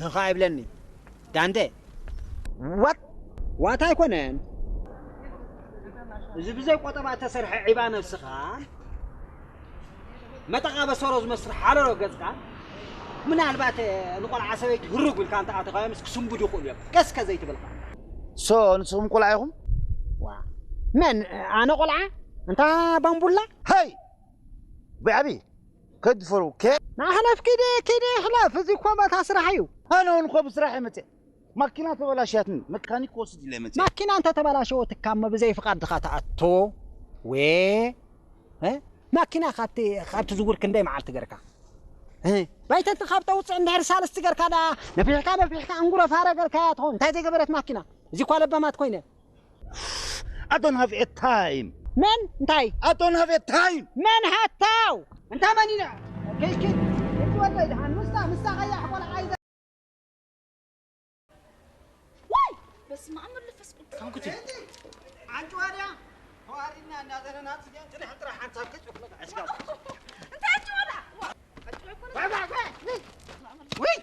ህኻ ይብለኒ። ዳንዴ። ዋት? ዋት ኣይኮነን። እዚ ብዘይ ቆጠባ እተሰርሐ ዒባ ነብስኻ መጠቓ በሰሮ ዝመስል ሓለሎ ገጽካ ምናልባት ንቆልዓ ሰበይቲ ህሩግ ኢልካ እንተኣተኻዮምስ ክስንብዱ ይኽእሉ እዮም። ቀስከ ዘይትብልካ። ሶ ንስኹም ቆልዓ ኢኹም? ዋ መን ኣነ ቆልዓ? እንታ ባምቡላ? ሃይ ብዓቢ ከድፈሩ ከ ንሕለፍ ኪደ ኪደ ይሕለፍ። እዚ እኮ መታ ስራሕ እዩ። ኣነ እውን እኮ ብስራሕ እየ መፅእ። ማኪና ተበላሽያትኒ መካኒክ ክወስድ ኢለ መፅእ። ማኪና እንተተበላሸወትካ እሞ ብዘይ ፍቓድ ድኻ ትኣቶ? ወ እ? ማኪና ካብቲ ካብቲ ዝውር ክንደይ መዓልቲ ገርካ? እ? ባይተንቲ ካብ ተውፅእ እንድሕር ሳልስቲ ገርካ ዳ ነፊሕካ ነፊሕካ እንጉረፋረ ገርካያ ትኸውን። እንታይ ዘይገበረት ማኪና? እዚ እኳ ለባማት ኮይነ። I don't have a time. መን እንታይ? I don't have a time. መን ሃታው? እንታ መን ኢና? ከይኪ እቲ ወደይ ደሓን ምስታ ምስታ ቀያሕ ቆልዓ ኣይዘ- ዋይ! በስመ ኣብ መንፈስ ቅዱስ። ኣንቲ ዋድያ ተዋሪድና እናዘረና ጽንሕ ጥራሕ ሓንሳብ ክጭፍለቅ ዕስጋብ። እንታይ ኣንቲ ዋላ? ዋ! ኣንቲ ዋላ እኮ ነው። ዋይ!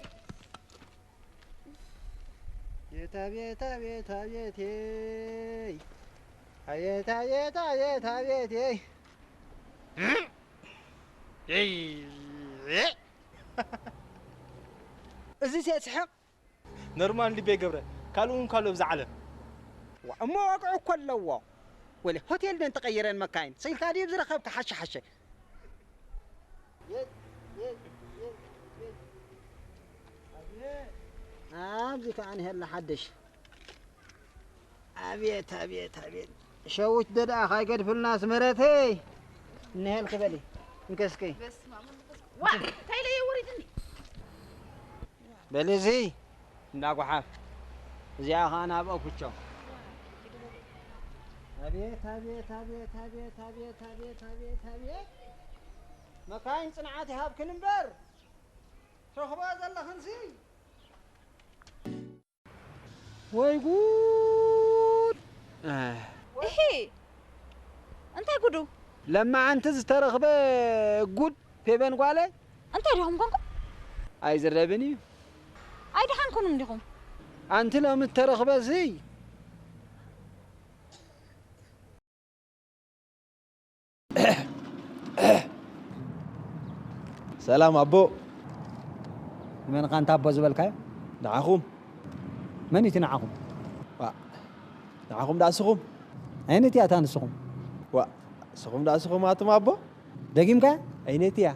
ቤት፣ ቤት፣ ቤት፣ ቤት፣ ቤቴይ። ኣቤት፣ ኣቤት፣ ኣቤት፣ ኣቤቴይ። እዚ ሲስሕቕ ኖርማል ልቤ ገብረ ካልኡ እውን ካልኡ ብዛ ዓለም። ዋ፣ እሞ ዋግዑ እኮ ኣለዎ። ወለ ሆቴል ደን ተቐይረን መካይን ስኢልካ ድዩ ዝረኸብካ ሓሸ ሓሸ? ኣብዚ ከዓ ንሄላ ሓድሽ። ኣቤት ኣቤት ኣቤት። ሸዊት ደደኣ ካይገድፍልና ስመረተይ። እንሄል ክበሊ እንከስከይ። በስመ ኣብ ወመንፈስ ቅዱስ። ዋ፣ እንታይ ኢለ እየ ወሪድኒ? በሊ እዚ እንዳ ጓሓፍ። እዚኣ ኸዓ ናብ ኣኩቾ። ኣቤት ኣቤት ኣቤት ኣቤት ኣቤት ኣቤት ኣቤት ኣቤት። መካይን ጽንዓት ይሃብክን እምበር። ትረኽቦ ዘለኽንሲ። ወይ ጉድ! እሂ! እንታይ ጉዱ? ለማዓንቲ ዝተረኽበ ጉድ ፌበን ጓለይ። እንታይ ዲኹም ኮንኩም? ኣይዝረብን እዩ። ኣይደሓንኩንም ዲኹም? ኣንቲ ሎሚ እተረኽበ እዙይ። ሰላም ኣቦ። መን ኻንታ ኣቦ ዝበልካዮ? ንዓኹም። መን እዩ እቲ ንዓኹም? ዋ፣ ንዓኹም ደኣ እስኹም። ኣይነት እያ እታ ንስኹም? ዋ፣ እስኹም ደኣ እስኹም ኣቱም ኣቦ። ደጊምካ? ኣይነት እያ?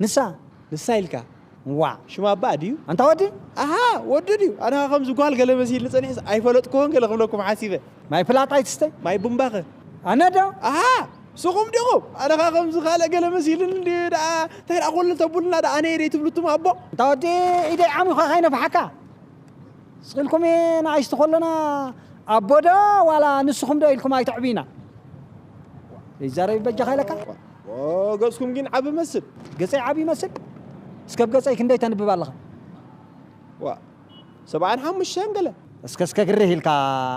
ንሳ? ንሳ ኢልካ? ዋ። ሽማ ኣባ ድዩ? ኣንታ ወዲ? ኣሃ፣ ወዲ ድዩ? ኣነ ኸዓ ከምዚ ጓል ገለ መሲልኒ ጸኒሐስ ኣይፈለጥክዎን ገለ ክብለኩም ሓሲበ። ማይ ፍላጥ ኣይትስተ? ማይ ቡምባኸ? ኣነ ዶ? ኣሃ፣ ስኹም ዲኹም? ኣነ ኸዓ ከምዚ ካልእ ገለ መሲልኒ እንዲ ደኣ፣ እንታይ ደኣ ኮሎ ተቡልና ደኣ፣ ኣነ እየ ደይ ትብሉትም ኣቦ? ኣንታ ወዲ፣ ኢደይ ዓሚኹ ከይነፍሓካ። ስቕ ኢልኩም ንኣሽቱ ከለና ኣቦ ዶ ዋላ ንስኹም ዶ ኢልኩም ኣይተዕብዩና? ይዛረብ በጃኻ ኢለካ። ኦ፣ ገጽኩም ግን ዓቢ መስል። ገጸይ ዓቢ ይመስል? እስከ ብ ገጸይ ክንደይ ተንብብ ኣለኻ? ዋ፣ ሰብዓን ሓሙሽተን ገለ። እስከ፣ እስከ ግርህ ኢልካ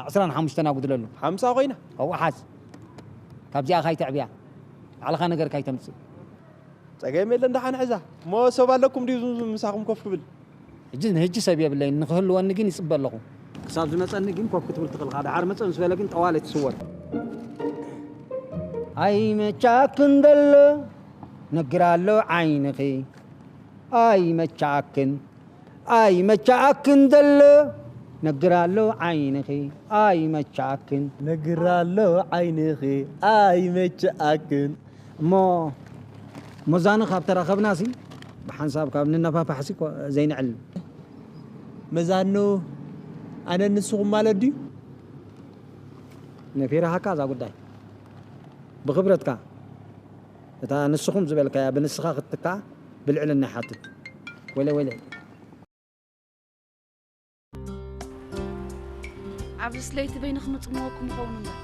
ዕስራን ሓሙሽተን ኣጉድለሉ። ሓምሳ ኮይና። ኣብኡ ሓዝ። ካብዚኣ ካይተዕብያ። ባዕልኻ ነገር ካይተምጽእ። ጸገም የለን፣ ደሓን ሕዛ። እሞ ሰብ ኣለኩም ድዩ ዝም-፣ ዝም-፣ ምሳኹም ኮፍ ክብል? ሕጂ ንሕጂ ሰብ የብለይን፣ ንኽህልወኒ ግን ይጽበ ኣለኹ። ክሳብ ዝመጸኒ ግን ኮፍ ክትብል ትኽእል ኢኻ። ደሓር መጸ ምስ በለ ግን ጠዋል ኣይትስወር። ኣይመቻክን ዘሎ ነግር ኣሎ ዓይንኺ፣ ኣይመቻክን፣ ኣይመቻክን ዘሎ ነግር ኣሎ ዓይንኺ፣ ኣይመቻክን። ነግር ኣሎ ዓይንኺ፣ ኣይመቻክን። እሞ መዛኑ ካብ ተራኸብናሲ ብሓንሳብ ካብ ንነፋፋሕሲ እኮ ዘይንዕል። መዛኑ ኣነ ንስኹም ማለት ድዩ? ነፊርሃካ እዛ ጉዳይ። ብኽብረትካ እታ ንስኹም ዝበልካያ ብንስኻ ክትትካእ ብልዕልና ይሓትት። ወይለ ወይለ። ኣብዚስ ለይቲ በይንኺ ምጽምወኩም ይኸውን እምበር።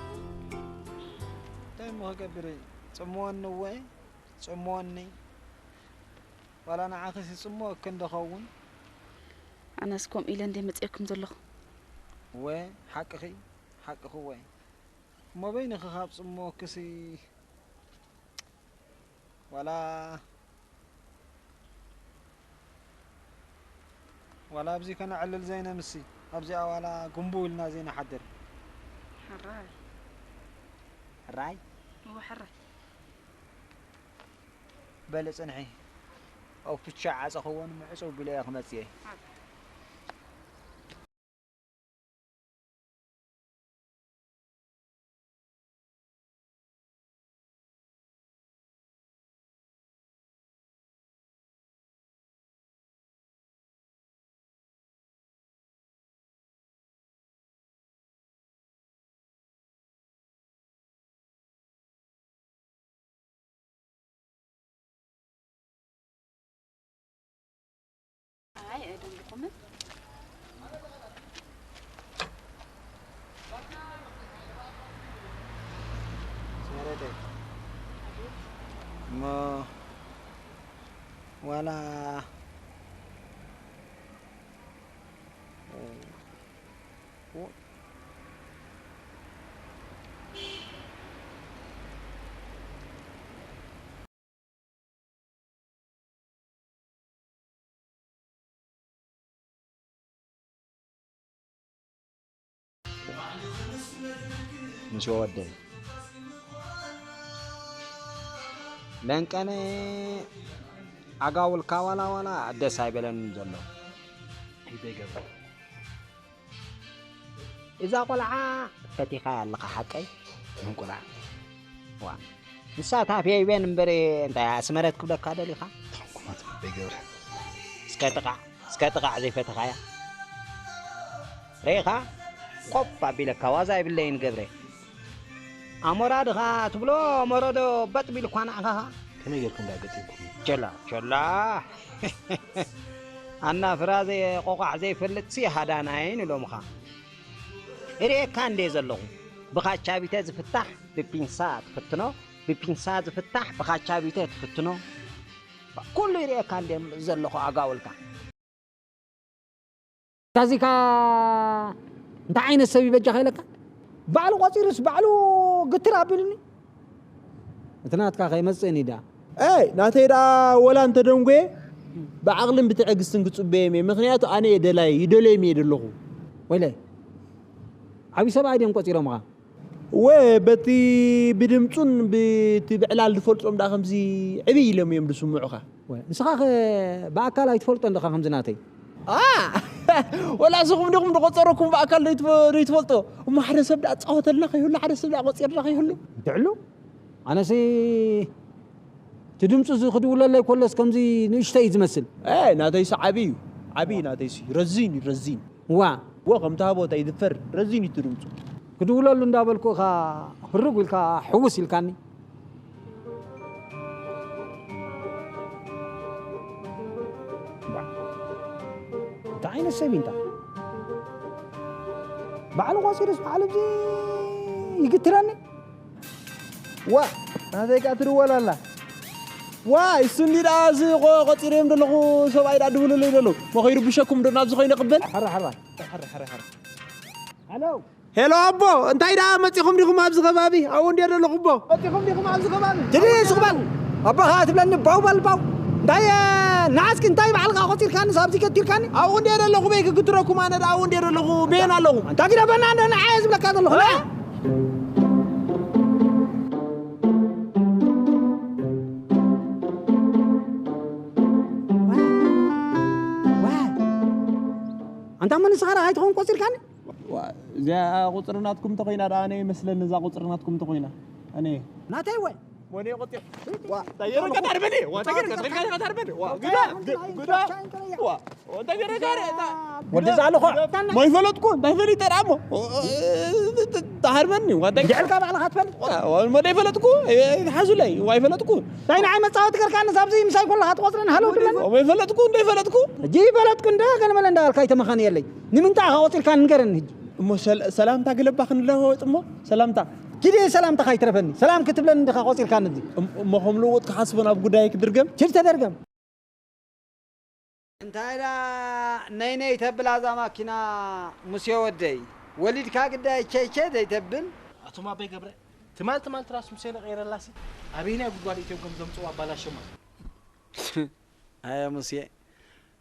እንታይ እሞ ክገብር እየ? ጽምወኒ እወ፣ ጽምወኒ። ዋላ ንዓኺስ ይጽምወኪ እንዶ ኸውን? ኣነስ ከምኡ ኢለ እንደ መጺኤኩም ዘለኹ። እወ፣ ሓቅኺ፣ ሓቅኺ እወ። እሞ በይንኺ ካብ ጽምወክሲ ዋላ ዋላ ኣብዚ ከነዕልል ዘይነምሲ፣ ኣብዚኣ ዋላ ጉንቡ ኢልና ዘይንሓድር። ሕራይ። ሕራይ? እወ፣ ሕራይ። በሊ ጽንሒ። ኣብ ኩቻ ዓጸኽዎን ምዕጽው ቢለዮ ክመጽእ እየ። ኣይ፣ ኣይደንግኹምን። ስመረተይ፣ እሞ ዋላ ምስ ወደይ ለንቀነ ኣጋውልካ ዋላ ዋላ ደስ ኣይበለንን ዘሎ። ይበይ ገብረ። እዛ ቆልዓ ፈቲኻ ኣለኻ ሓቀይ? ምን ቆልዓ? ዋ፣ ንሳ ታፍያ ይበን እምበር እንታይ ኣስመረት ክብለካ ደሊኻ? ታንኩማት በይ ገብረ። እስከ ጥቓዕ፣ እስከ ጥቓዕ ዘይፈተኻያ። ርኢኻ? ቆፍ ኣቢለካ ዋዛ ይብለይን ገብረ። ኣሞራ ድኻ ትብሎ፣ ኣሞሮ ዶ በጥ ቢልኳ ንዓኻ ኸ? ከመይ ጌርኩም ደኣ ገጢምኩም? ቸላ፣ ቸላ። ኣናፍራ ዘይ-፣ ቆቋሕ ዘይፈልጥሲ ሃዳናይን ኢሎምኻ። እርእየካ እንዴ ዘለኹ፣ ብኻቻቢተ ዝፍታሕ ብፒንሳ ትፍትኖ፣ ብፒንሳ ዝፍታሕ ብኻቻቢተ ትፍትኖ። ኩሉ ይርእየካ እንዴ ዘለኹ ኣጋውልካ። ታዚካ እንታይ ዓይነት ሰብ ይበጃኻ ኢለካ? ባዕሉ ቆጺሩስ ባዕሉ ግትር ኣቢሉኒ። እቲ ናትካ ከይመጽእኒ ደኣ። ኣይ፣ ናተይ ደኣ ወላ እንተደንጎየ፣ ብዓቕልን ብትዕግስትን ክጽበዮም እየ። ምኽንያቱ ኣነ እየ ደላይ፣ ይደልዮም እየ ዘለኹ። ወይለይ፣ ዓብዪ ሰብኣይ ድዮም ቆጺሮምኻ? እወ፣ በቲ ብድምጹን ብቲ ብዕላል ዝፈልጦም ደኣ ከምዚ ዕብይ ኢሎም እዮም ዝስምዑኻ። ወ-፣ ንስኻ ኸ ብኣካል ኣይትፈልጦን ዲኻ ከምዚ ናተይ? ኣ! ወላ ንስኹም ዲኹም ዝቖጸረኩም ብኣካል ዘይትፈ-፣ ዘይትፈልጦ? እሞ ሓደ ሰብ ደኣ ጻወተልና ከይህሉ፣ ሓደ ሰብ ደኣ ቆጺርና ከይህሉ? ትዕሉ? ኣነሲ እቲ ድምጹ እዚ ክድውለለይ ከሎስ ከምዚ ንእሽተይ እዩ ዝመስል። ኤ፣ ናተይሲ ዓቢ እዩ። ዓቢ እዩ ናተይሲ። ረዚን እዩ፣ ረዚን። ዋ! ወ፣ ከምቲ ሃቦት ኣይድፈር። ረዚን እዩ እቲ ድምጹ። ክድውለሉ እንዳበልኩ ኢኻ ህርግ ኢልካ ሕውስ ኢልካኒ። እንታይ ዓይነት ሰብ እዩ እንታ? ባዕሉ ቆጺሩስ ባዕሉ እዚ ይግትረኒ። ዋ፣ ናተይ ከኣ ትድወል ኣላ። ዋይ፣ እሱ እንዲ ደኣ እዚ ቆ-፣ ቆጺረዮም ዘለኹ ሰብኣይ ደኣ ድውልለይ ዘለዉ። እሞ ከይርብሸኩም ዶ ናብዚ ኮይነ ቅበል? ሓራ፣ ሓራ። ሓራ፣ ሓራ፣ ሓራ። ሃሎ። ሄሎ ኣቦ፣ እንታይ ደኣ መጺኹም ዲኹም ኣብዚ ከባቢ? ኣብኡ እንድየ ዘለኹ ኣቦ። መጺኹም ዲኹም ኣብዚ ከባቢ? ትዲ ስቕ በል። ኣቦኻ ትብለኒ ባው በል ባው። እንታይ፣ እ፣ ንዓስኪ እንታይ ባዕልኻ ቆጺርካኒ፣ ሳብዚ ገቲርካኒ? ኣብኡ እንድየ ዘለኹ በይ ክግትረኩም፣ ኣነ ደኣ ኣብኡ እንድየ ዘለኹ በየን ኣለኹ? እንታይ ግደፈና እንዶ ንዓየ ዝብለካ ዘለኹ፣ እ? ንዓ። ዋ፣ ዋ። ኣንታ መን ንስኻ ደኣ ኣይትኸውን ቆጺርካኒ? ዋ፣ እዚኣ ቁጽሪ ናትኩም እንተኾይና ደኣ ኣነ ይመስለኒ፣ እዛ ቁጽሪ ናትኩም እንተኾይና። ኣነ። ናተይ ወይ? ወኔ ቆጢር። ዋ፣ እንታይ ገይረካ ታርበኒ? ዋ፣ እንታይ ገይረካ? እንታይ ገይረካ ታርበኒ? ዋ፣ ግዳ፣ ግዳ። ዋ፣ እንታይ ገይረካ? ወዲ ዛልኾ። ማ ይፈለጥኩ፣ እንታይ ፈሊጠ ደኣ እሞ? ታሃርበኒ፣ ዋ፣ እንታይ ልዕልካ ባዕልኻ ትፈልጥ? ዋ፣ ዋ፣ ማ ይፈለጥኩ? እ፣ ሓዙለይ፣ ዋ፣ ይፈለጥኩ። እንታይ ንዓይ መጻወቲ ገርካኒ፣ ሳብዚ ምሳይ ኮለኻ ትቆጽረኒ ሃለው ትብለኒ? ዋ፣ ይፈለጥኩ፣ እንታይ ፈለጥኩ? ሕጂ ይፈለጥኩ እንደ ገለመለ እንዳበልካ ኣይተመኻንየለይ። ንምንታይ ኢኻ ቆጺርካኒ ንገረኒ ሕጂ። እሞ ሰል-፣ ሰላምታ ገለባ ክንለዋወጥ እሞ፣ ሰላምታ። ኪደ ሰላምታኻ ኣይትረፈኒ። ሰላም ክትብለኒ እንዲኻ ቆጺርካኒ እዚ። እም-፣ እሞ ከም ልውውጥ ክሓስቦ ናብ ጉዳይ ክድርገም? ኪድ ተደርገም። እንታይ ደኣ ነይ ነይ ተብል ኣዛ ማኪና ሙሴ ወደይ? ወሊድካ ግዳይ ቸይ ቸይ ዘይተብል? ኣቶም ኣበይ ገብረ? ትማል ትማል ትራስ ሙሴ ነቐይረላሲ ኣበይናይ ጉድጓድ እትዮም ከም ዘምጽኡ ኣባላሸማ። ኣየ ሙሴ፣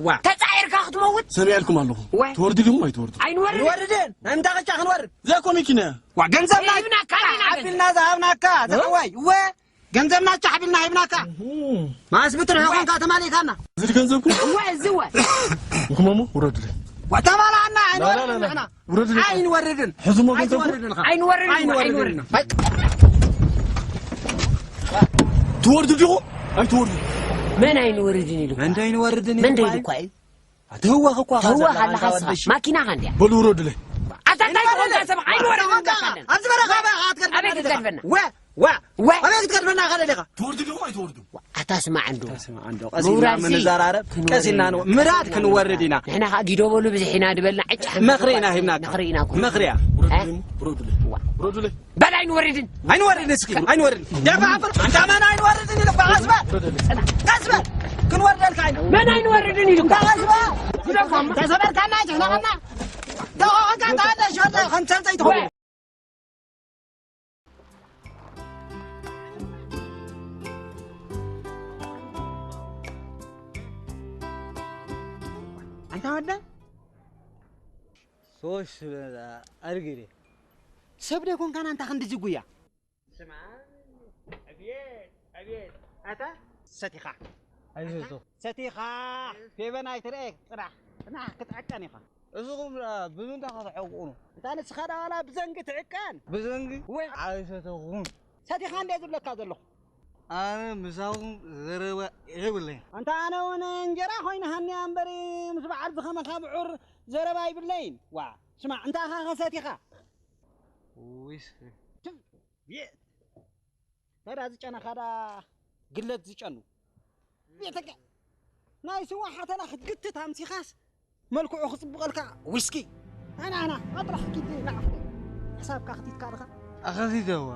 ዋ። ተጻዒርካ ክትመውት? ሰሚዐልኩም ኣለኹ። ወ። ትወርዱ ዲኹም ኣይትወርዱ? ኣይንወርድን። ንወርድን። ናይ ምንታይ ቅጫ ክንወርድ? እዚኣ እኮ መኪና እያ። ዋ፣ ገንዘብና ይህብናካ ኢና ገንዘብ። ሓቢልናዛ ሃብናካ፣ እዋ። ተቐዋይ። ወ። ገንዘብና ጫሕ ቢልና ሂብናካ። እህ። ማስ ብትርሑ እወ። ኮንካ ተማሊእካና። እዚ ገንዘብኩም? እወ፣ እዚ እወ። እንኩመሞ ውረዱለይ። ወተባላና ላ፣ ላ፣ ላ፣ ላ። ኣይንወርድን ንሕና። ውረዱለይ። ኣይንወርድን። ሕዙሞ ገንዘብኩም? ኣይንወርድን ኢኻ። ኣይንወርድን፣ ኣይንወርድን። ኣይንወርድን። ትወርዱ ዲኹ? ኣይትወርዱ። መን ኣይንወርድን ኢሉ? መን ኣይንወርድን መን ኢሉ? ደይልኳ እዩ? ኣትህወኽ እኳ ተህወኽ ከዘላ ኣለኻ ኣንታ ስኻ። ወደሽ። ማኪናኻ እንድያ። በሉ ውረዱለይ። ኣታ እንታይ ኣይንወርድን። ትኾንካ ሰብ? ኣይንወርድን ኣይንወርድን። እንብለካ ኣለና። ኣብዚ በረኻ በረኻ ክትገድፈና ኣበይ ደሊኻ? ክትገድፈና? ወ፣ ወ፣ ወ። ኣበይ ክትገድፈና ኢኻ ደሊኻ? ትወርዱ ዲኹም ኣይትወርዱ? ኣታ ስማዕ እንዶ። ኣታ ስማዕ እንዶ። ቀስ ኢልና ምውራድ ሲ ምንዘራረብ፣ ክንወርድ ቀስ ኢልና ኢና። ንወ-፣ ምራድ ክንወርድ ኢና። ንሕና ኸኣ ጊዶ በሉ ብዝሕ ኢና ድበልና ዕጭ ሓምድ መኽሪ ኢና እኳ ሂብናካ። መኽሪ ኢና እኮ። መኽሪ እያ። ውረዱለይ፣ እ? ውረዱለይ። ዋ። ውረዱለይ። በል ኣይንወርድን። ኣይንወርድን እስኪ፣ ኣይንወርድን። ደፋፍር፣ ኣንታ መን ኣይንወርድን ኢሉ እኮ፣ ቀስ በል። ቀስ በል። ክንወርደልካ ኢና። መን ኣይንወርድን ኢሉ እኮ። ቀስ በል። ግደፎም። ተሰበርካና፣ ጭሕለቐና። ተቆቐካ፣ ተሃለ፣ ሸለ፣ ከምሰል ዘይትኸውን። ኣንታ ወደ ሶስት ኣርግሬ ሰብ ደይኮንካና፣ ኣንታ ክንድዚ ጉያ። ስማ፣ ኣቤት፣ ኣቤት። ኣታ ሰቲኻ። ኣይሰተኹ። ሰቲኻ። ፌበን ኣይትርኤ፣ ጽናሕ፣ ጽናሕ ክትዕቀን ኢኻ። እስኹም ደኣ ብምንታይ ከተዕቅኑ? እንታ ንስኻ ደኣ ዋላ ብዘንጊ ትዕቀን? ብዘንጊ? ወይ። ኣይሰተኹን። ሰቲኻ እንደ ዝብለካ ዘለኹ። ኣነ ምሳኹም ዘረባ የብለይን። ኣንታ ኣነ እውን እንጀራ ኮይንሃኒ እምበሪ ምስ በዓል ዝኸመኻ ብዑር ዘረባ ይብለይን። ዋ፣ ስማዕ፣ እንታይ ኢኻ ከሰቲኻ? ዊስኪ። ቤት። ተዳ ዝጨነኻ ዳ ግለት ዝጨኑ። ቤተከ ናይ ስዋ ሓተላ ክትግትት ኣምሲኻስ መልክዑ ክጽብቐልካ ዊስኪ። ኣና፣ ኣና፣ ኣጥራሕ ኪድ ንዓኽቲ። ሕሳብካ ክቲትካ ድኻ? ኣኸቲተዋ።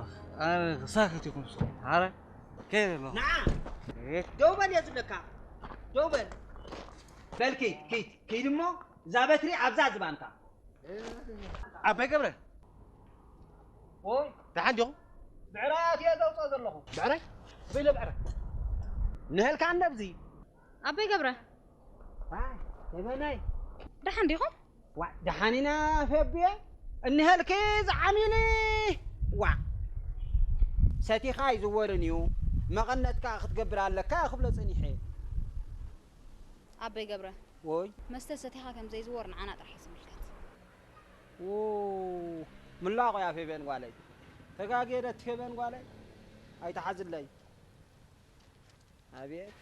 ኣነ ክሳክት ይኹን ስኹም። ሓረ ከይደ ኣለኹ። ንዓ። እህ። ደው በል እየ ዝብለካ። ደው በል። በል ኪድ፣ ኪድ፣ ኪድ እሞ እዛ በትሪ ኣብዛ ዝባንካ። ኣባይ ገብረ። ኦይ። ደሓን ዲኹም? ብዕራይ ኣትየ ዘውፅኦ ዘለኹ። ብዕራይ? ኣበይ ኣሎ ብዕራይ? ንሀልካ እንደብዚ። ኣባይ ገብረ። ኣይ፣ የበናይ። ደሓን ዲኹም? ዋ፣ ደሓን ኢና ፈብየ። እንሀልኪ ዝዓሚኒ። ዋ። ሰቲኻ ኣይዝወርን እዩ። መቐነትካ ክትገብር ኣለካ ክብሎ ጸኒሐ። ኣባይ ገብረ። ወይ። መስተ ሰቲኻ ከም ዘይዝወር ንዓና ጥራሕ እዩ ዝምልከት። ው፣ ምላቑ እያ ፌበን ጓለይ። ተጋግየ ዶ እቲ ፌበን ጓለይ? ኣይትሓዝለይ። ኣቤት።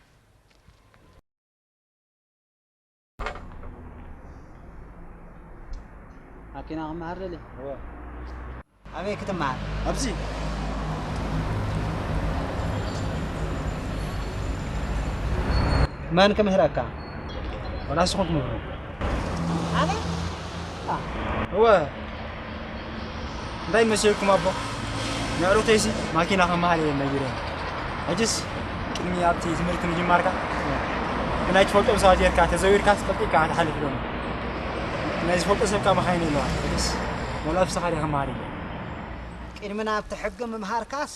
ማኪና ክመሃር ደልየ። እወ። ኣበይ ክትመሃር? ኣብዚ። መን ክምህረካ? ዋላ ንስኹም ትምህሩ። ኣነ? ኣ። እወ። እንታይ መሲልኩም ኣቦ? ንዕሩተይሲ ማኪና ከመሃር እየ ነጊረኒ። ሕጅስ ቅድሚ ኣብቲ ትምህርቲ ምጅማርካ ብናይ ትፈልጦም ሰባት ጌርካ ተዘዊርካ ትፈልጥ ኢልካ ክትሓልፍ ሎሚ። ናይ ዝፈልጦ ሰብካ መኻይን የለዋን። ሕጅስ ዋላ ንስኻ ዲኻ ከመሃር ኢለ። ቅድሚ ናብቲ ሕጊ ምምሃርካስ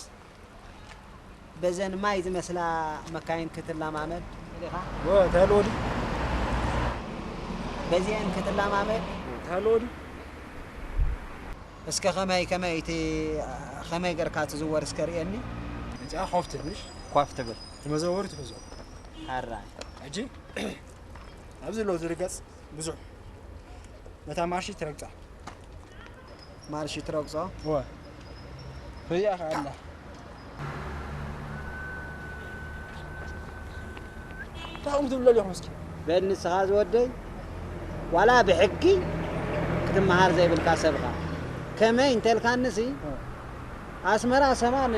በዘን ማይ ዝመስላ መካይን ክትለማመድ ኢኻ? ወ፣ ተህልዎ ድዩ? በዚአን ክትለማመድ? ተህልዎ ድዩ? እስከ ከመይ፣ ከመይ እቲ፣ ከመይ ገርካ ትዝወር እስከ ርእየኒ? እዚኣ ኮፍ ትብል፣ ምሽ? ኮፍ ትብል። እቲ መዘወሪ ትሕዞ። ሕራይ። ሕጂ፣ ኣብዚ ኣሎ ዝርገጽ ብዙሕ። ነታ ማርሺ ትረግጻ። ማርሺ ትረግጾ? እወ። ፈዚኣ ኸኣ ኣላ። እንታይ ትብሉ ኣለኹም እስኪ? በል ንስኻ ዝወደይ፣ ዋላ ብሕጊ ክትመሃር ዘይብልካ ሰብ ኢኻ። ከመይ እንተልካንሲ፣ እ። ኣስመራ ሰማን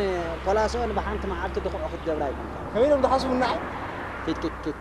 ፖላሶን ብሓንቲ መዓልቲ ድኹዑ ክትገብራ ኣይኮንካ። ከመይ ኢሎም ዝሓስቡ ንዓይ? ኪድ፣ ኪድ፣ ኪድ።